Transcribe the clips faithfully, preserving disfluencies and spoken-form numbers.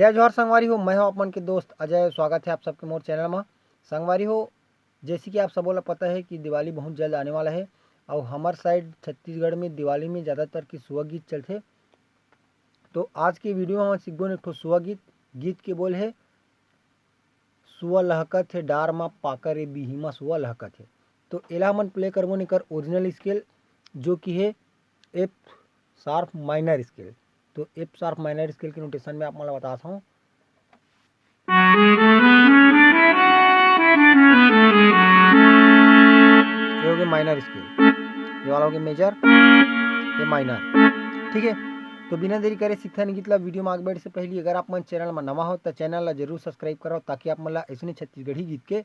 जय जोहार संगवारी हो, मैं हूं आप मन के दोस्त अजय। स्वागत है आप सबके मोर चैनल मा। संगवारी हो, जैसे कि आप सबो ला पता है कि दिवाली बहुत जल्द आने वाला है, और हमार साइड छत्तीसगढ़ में दिवाली में ज़्यादातर की सुआ गीत चलथे। तो आज के वीडियो में हम सीखबो एक ठो सुआ गीत। गीत के बोल है, सुआ लहकत हे डार मा, पाकर ए बिहिमा सुआ लहकत हे। तो एला हमन प्ले करबो एकर ओरिजिनल स्केल, जो कि है एफ शार्प माइनर स्केल। तो एफ शार्प माइनर स्केल के नोटेशन में आप मन ला बतात हूँ। ये हो गया माइनर स्केल, ये वाला हो गया मेजर, ये माइनर। ठीक है, तो बिना देरी करे सीखथन गीत ला। वीडियो में आगे बढ़े से पहले अगर आप मन चैनल में नवा हो तो चैनल ला जरूर सब्सक्राइब करो, ताकि आप मन ला ऐसने छत्तीसगढ़ी गीत के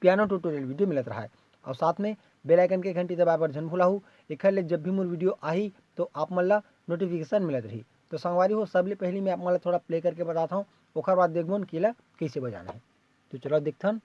पियानो ट्यूटोरियल वीडियो मिलत रहा है। और साथ में बेल आइकन के घंटी दबाए बर झन भुलाहू, एखर ले जब भी मोर वीडियो आही तो आप मन ला नोटिफिकेशन मिलत रही। तो संगवारी हो, सबले पहले मैं आप मन ला थोड़ा प्ले करके बताता हूँ, ओकर बाद देखबो कि एला कैसे बजाना है। तो चलो देखथन।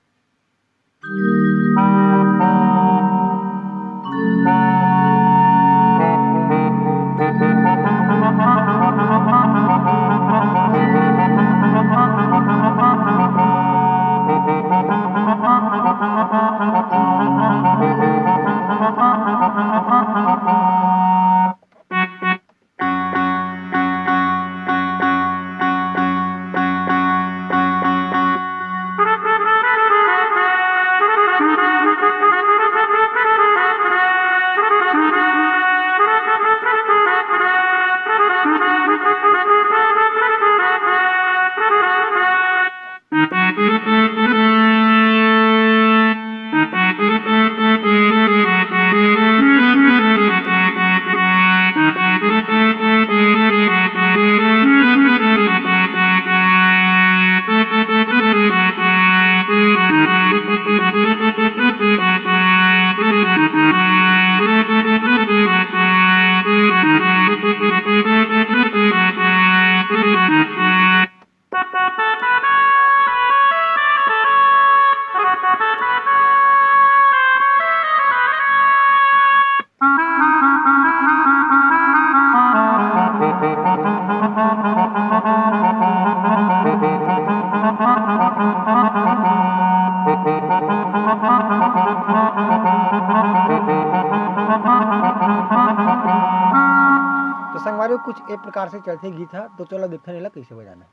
तो संगवारी हो, कुछ ए प्रकार से चलथे गीत ह। तो चलो देखथन एला कैसे बजाना है।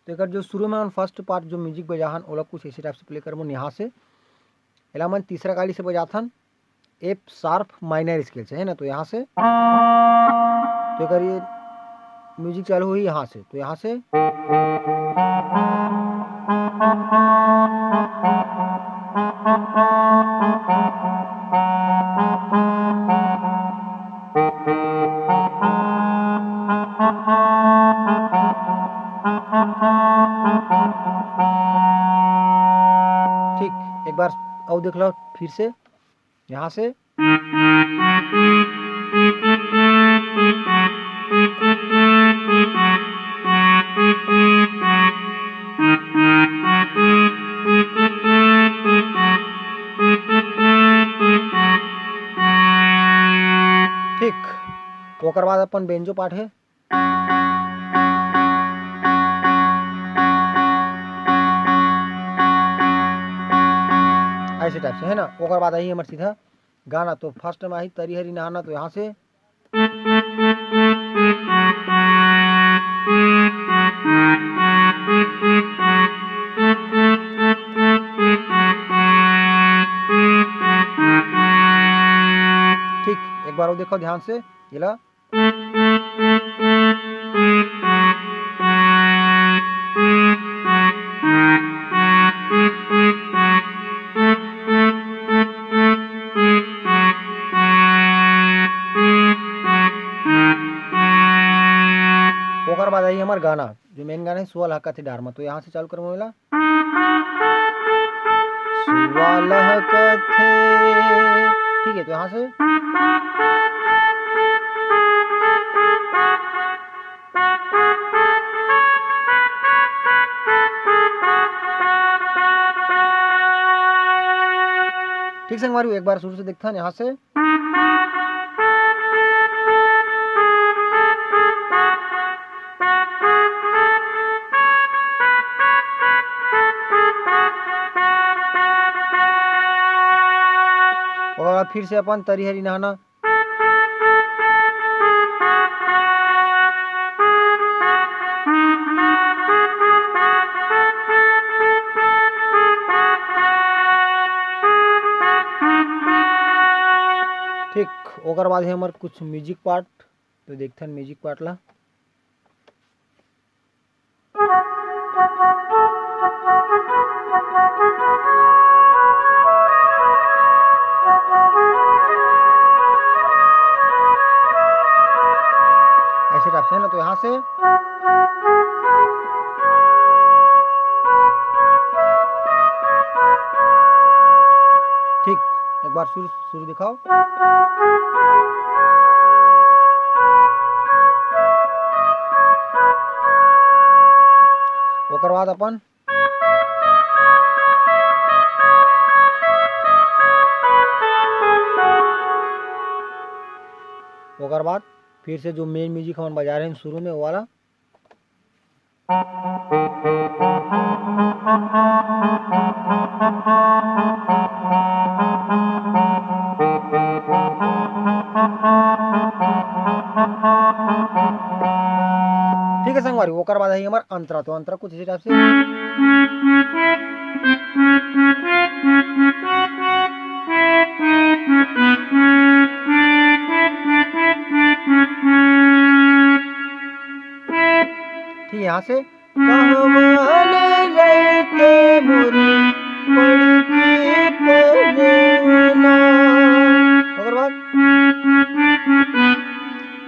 तो एकर जो शुरू में हम फर्स्ट पार्ट जो म्यूजिक बजाहन, ओला कुछ ऐसे टाइप से प्ले करबो यहाँ से। एला हमन तीसरा काली से बजाथन, एफ शार्प माइनर स्केल से, है ना। तो यहाँ से, तो एकर ये म्यूजिक चालू होही यहाँ से, तो यहाँ से। ठीक, एक बार अउ देख लो फिर से, यहाँ से। ठीक, ओकर बाद अपन बेंजो पार्ट है। ऐसे टाइप से, है ना। ओकर बाद आही हमर सीधा गाना, तो फर्स्ट में आही तरी हरी नहाना, तो यहाँ से। ठीक, एक बार अउ देखो ध्यान से, ये ला। ओकर बाद आही हमर गाना, जो मेन गाना है सुआ लहकत हे डार मा। तो यहाँ से चालू करबो एला। सुआ लहकत हे। ठीक है, तो यहाँ से। ठीक संगवारी हो, एक बार शुरू से देखथन यहाँ से। ओकर बाद फिर से अपन तरी हरी नहाना। ठीक, ओकर बाद हे हमर कुछ music part, तो देखथन music part ला। ऐसे type से ना, तो यहाँ से ठीक, एक बार शुरू, शुरू दिखाओ। ओकर बाद अपन ओकर बाद फिर से जो main music हमन बजा रहे हैं शुरू में, वो वाला। ठीक है संगवारी, ओकर बाद है हमर अंतरा। तो अंतरा कुछ इसी type से। ठीक, यहाँ से। कहवाँ रहिते मोर पड़के पलवना। ओकर बाद।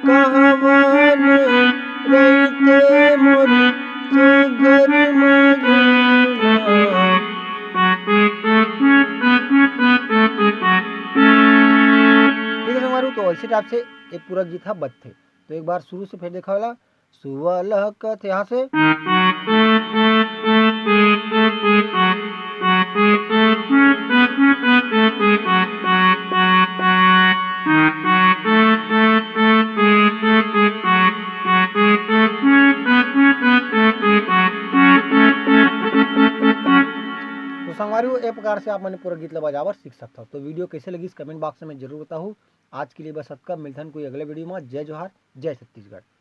कहवाँ रहिते मोर सुघर मगना। ठीक है संगवारी, तो ऐसे type से ये पूरा गीत ह बजथे। तो एक बार शुरू से फिर देखा वाला, सुआ लहकत यहाँ से। तो संगवारी हो, ए प्रकार से आप मन पूरा गीत ला बजाबर सीख सकथव। तो video कैसे लगिस, comment box में जरूर बताहू। आज के लिए बस अतका, मिलथन कोई अगले video में। जय जोहार, जय छत्तीसगढ़।